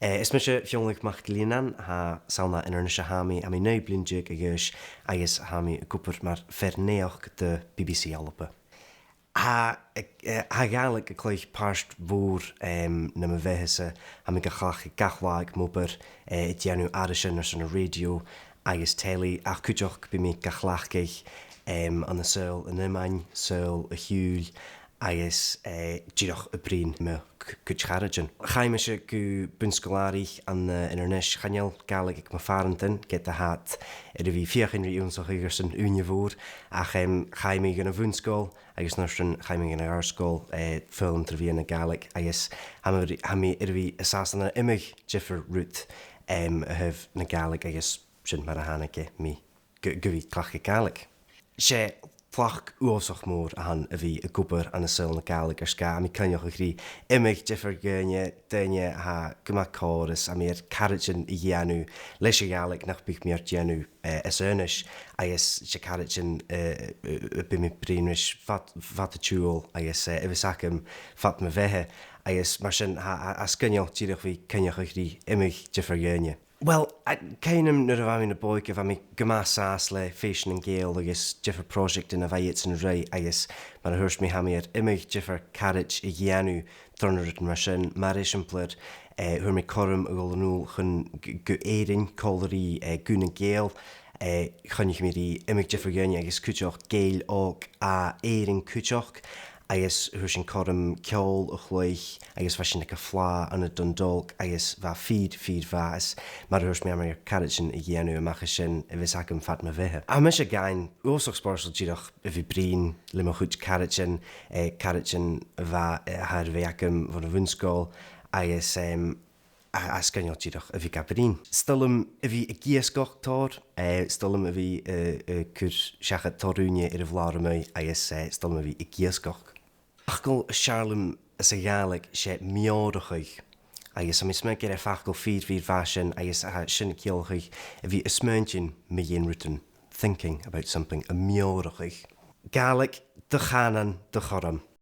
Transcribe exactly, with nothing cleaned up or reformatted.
Eh, is mise Fionnlagh MacGill-Eain, tha, 's ann à Inbhir Nis a tha mi, tha mi naoi bliadhna deug a dh'aois agus tha mi ag obair mar fhear-naidheachd do B B C Alba. Tha, eh, tha Gàidhlig a' cluich pàirt mhòr, em, nam bheatha-sa, tha mi ga chleachdadh gach latha aig m' obair, eh, a' dèanamh aithrisean airson an rèidio agus telly, ach cuideachd bidh mi ga chleachdadh, em, ann an saoghal an iomain, saoghal a' chiùil, agus, eh, dìreach a' bruidhinn mu ch-, cuid charaidean. Chaidh mise gu bun-sgoil-àraich ann an, eh, Inbhir Nis. Chan eil Gàidhlig aig mo phàrantan, ged a tha iad air a bhith a' feuchainn ri ionnsachadh airson ùine mhòr, ach, em, chaidh mi gun a' bhun-sgoil, agus an uair sin chaidh mi gun a' ghairm-sgoil, eh, foghlam tro mheadhan na Gàidhlig, agus tha mi, tha mi air a bhith an sàs ann an iomadh diofar rud, em, a thaobh na Gàidhlig, agus sin mar a thàinig e mi gu, gu bhith a' cleachdadh Gàidhlig. 'S e tlachd uabhasach mòr a th' ann a bhith ag obair ann an saoghal na Gàidhlig air sgàth, tha mi a' coinneachadh ri iomadh diofar dhaoine, daoine a tha gu math còrr is tha mi air caraidean a dhèanamh leis a' Ghàidhlig nach biodh mi air dèanamh, eh, às aonais, agus 's e caraidean, eh, eh, a bhios mi a' bruidhinn ris fad, fad an t-siubhail, agus, eh, a bhios agam fad mo bheatha, agus mar sin, tha, tha, tha e sgoinneil dìreach a bhith a' coinneachadh ri iomadh diofar dhaoine. Uill, a, cuimhne agam nuair a bha mi na b' òige, bha mi gu math sàs le fèisean nan Gàidheal agus diofar pròiseactan a bha iadsan a' ruith, agus mar a thuirt mi, tha mi air iomadh diofar caraid a dhèanamh tron an rud mar sin. Mar eisimpleir, eh, fhuair mi cothrom a dhol a-null chun g-, gu Èirinn còmhla ri, eh, Guth nan Gàidheal, eh, choinnich mi ri iomadh diofar dhaoine agus cuideachd Gàidheil òg à Èirinn cuideachd, agus fhuair sinn cothrom ceòl a chluich, agus bha sinn aig a' Fhlàith ann an Dundalk, agus bha e fìor, fìor mhath, is mar a thuirt mi, tha mi air caraidean a dhèanamh a-mach à sin a bhios agam fad mo bheatha. Tha mise ag ràdh, uabhasach spòrsail dìreach a bhith a' bruidhinn le mo chuid caraidean, eh, caraidean a bha, eh, a tha air a bhith agam bhon a' bhun-sgoil, agus, em, a, a, sgoinneil dìreach a bhith ga bruidhinn. 'S toil leam a bhith ag iasgach tòrr, eh, 's toil leam a bhith, eh, eh, cur seachad tòrr ùine air a' bhlàr a-muigh agus, eh, 's toil leam a bhith ag iasgach. Facal as fheàrr leam sa Ghàidhlig, 's e meòrachadh. Agus tha mi a' smaoineachadh gur e facal fìor, fìor mhath sin, agus tha sin a' ciallachadh a bhith a' smaointinn mu dheidhinn rudan, thinking about something, a' meòrachadh. Gàidhlig, do chànan, do chothrom.